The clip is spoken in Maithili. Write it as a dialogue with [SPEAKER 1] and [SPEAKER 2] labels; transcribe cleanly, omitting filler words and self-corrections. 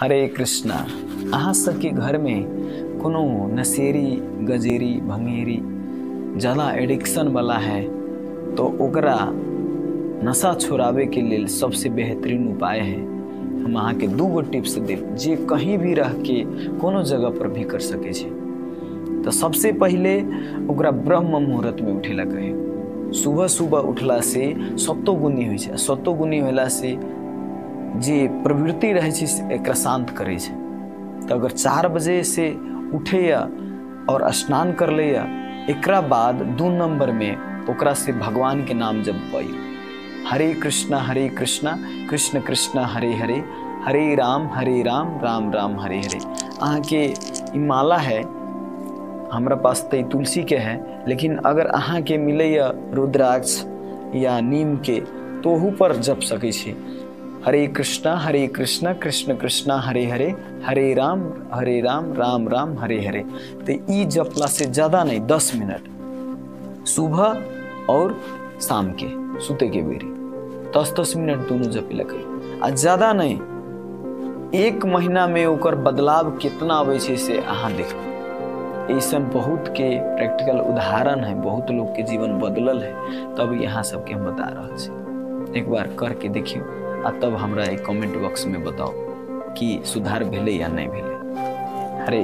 [SPEAKER 1] हरे कृष्णा। अहाँ सबके घरमे कोनो नशेरी गजेरी भंगेरी ज़्यादा एडिक्शन वाला है तो ओकरा नशा छोड़ावे के लेल सबसे बेहतरीन उपाय है। हम अहाँके दू गो टिप्स देब जे कहीं भी रह के कोनो जगह पर भी कर सकै छी। तो सबसे पहले ओकरा ब्रह्म मुहूर्त में उठेला कहे। सुबह सुबह उठला से सत्वगुणी होइ छै। सत्वगुणी होला से जे प्रवृत्ति रहै छै एकरा शांत करै छै। तो अगर 4 बजे से उठैया और स्नान कर लैया, एकरा बाद 2 नंबर में ओकरा से भगवान के नाम जपबै। हरे कृष्णा कृष्ण कृष्ण हरे हरे, हरे राम राम राम हरे हरे। अहाँके ई माला है, हमरा पास तो तुलसी के है, लेकिन अगर अहाँके मिलैया रुद्राक्ष या नीम के तो ओहू पर जप सकै छी। हरे कृष्णा कृष्ण कृष्ण हरे हरे, हरे राम राम राम हरे हरे। तो ई जपला से ज़्यादा नहीं, 10 मिनट सुबह और शाम के सुते के बेरी 10-10 मिनट दोनों जपे करी, आ ज़्यादा नहीं। 1 महीना में ओकर बदलाव कितना आबै छै से अहाँ देखबै। ऐसा बहुत के प्रैक्टिकल उदाहरण है, बहुत लोग के जीवन बदलल है, तब यहाँ सबके हम बता रहा छी। एक बार करके देखियो आ तब हमरा एक कमेंट बॉक्स में बताओ कि सुधार भेलै या नहीं भेलै। हरे।